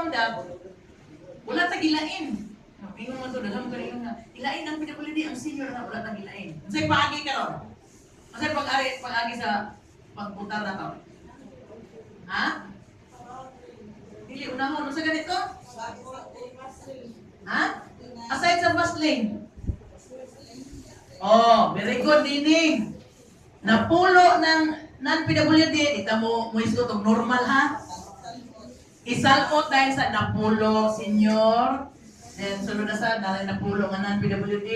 PAMDAP, wala tagilain. Ingon mo to, dalam ka rin nga. Ilain ang PWD, ang senior na wala tagilain. Masay paagi ka ron. Masay pag-agi sa pagpunta na ka. Ha? Dili, unahon. Masa ganito? Ha? Aside sa bus lane. Oh, very good, Dining. Napulo ng non-PWD, ita mo isko itong normal ha? Isalot dahil sa napulo senior, then sunod na sa dahil napulo nga non-PWD,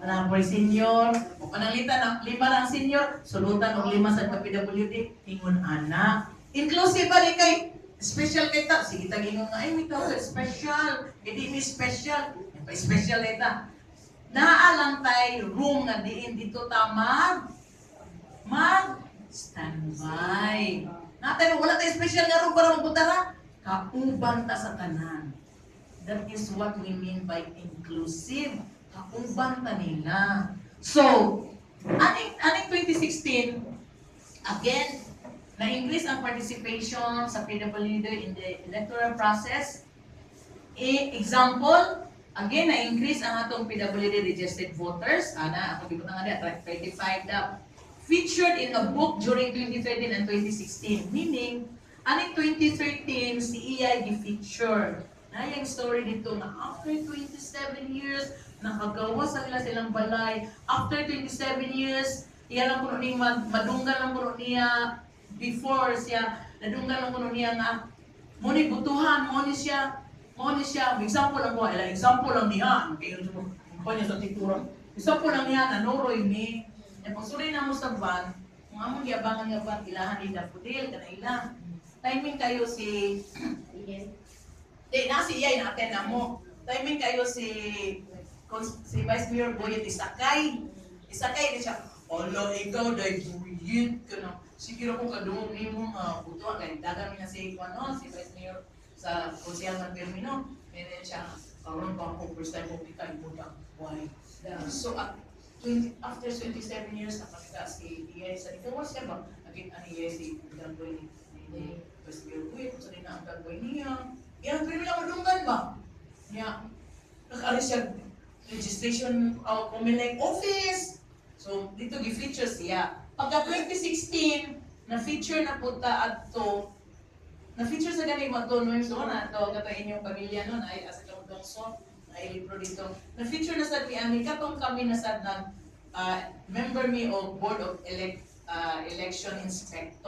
napoy senior, o panalita na 5 ng senior, sulutan o 5 sa PWD, ingon anak. Inclusive ba di kay special kita? Sige tagingon nga, ay may tawag special, hindi may special, special ita. Naalang tayo room nga diin dito tamag standby. Natin wala tayo special nga room para magputara. Kauban ta sa tanan. That is what we mean by inclusive. Kauban ta nila. So, aning 2016, again, na-increase ang participation sa PWD in the electoral process. Example, again, na-increase ang atong PWD registered voters. Ana, ako bigod nga niya, 35 na featured in a book during 2013 and 2016. Meaning, aning 2013, si EI gi-feature. Na yung story dito na after 27 years, nakagawa sa silang balay. After 27 years, iya lang kuno ni madunggan lang kuno niya before siya, nadunggan lang kuno niya nga muni butuhan, muni siya. Example lang ko, example lang niya. Kayo kumpanya sa titura. Example lang niya, nanuroy ni. Yung pagsuri na mo sa van, kung among giabangan nga van, ilahan ni Dapudil, ka na ilang. Timing kayo si... nasi iyay natin na mo. Timing kayo si Vice Mayor Boyet Isakay. Isakay din siya, ala, ikaw, dahil buyit ka na. Sige na kung kadungog ni mo nga butuan. Kaya dagan na si Vice Mayor sa Konsehal ng Termino. Meron siya, karoon pa ako, first time ko kita, ibutang. Why? So, after 27 years, nakakita si Iyay sa ikaw, siya ba? Nakita ni Iyay si Gagawin ni Vice Mayor Boyet, sa rin ang Gagawin niya. Yan, pero lang madunggan ba? Yan. Nakaari siya registration Comelec office. So, dito gi-feature siya. Pagka 2016, na-feature na punta at to, na-feature sa ganit mo to, no yung na to, kata inyong pamilya nun, ay asa kang dongso, ay libro dito. Na-feature na sa Miami, katong kami na sa member me o Board of Election Inspector.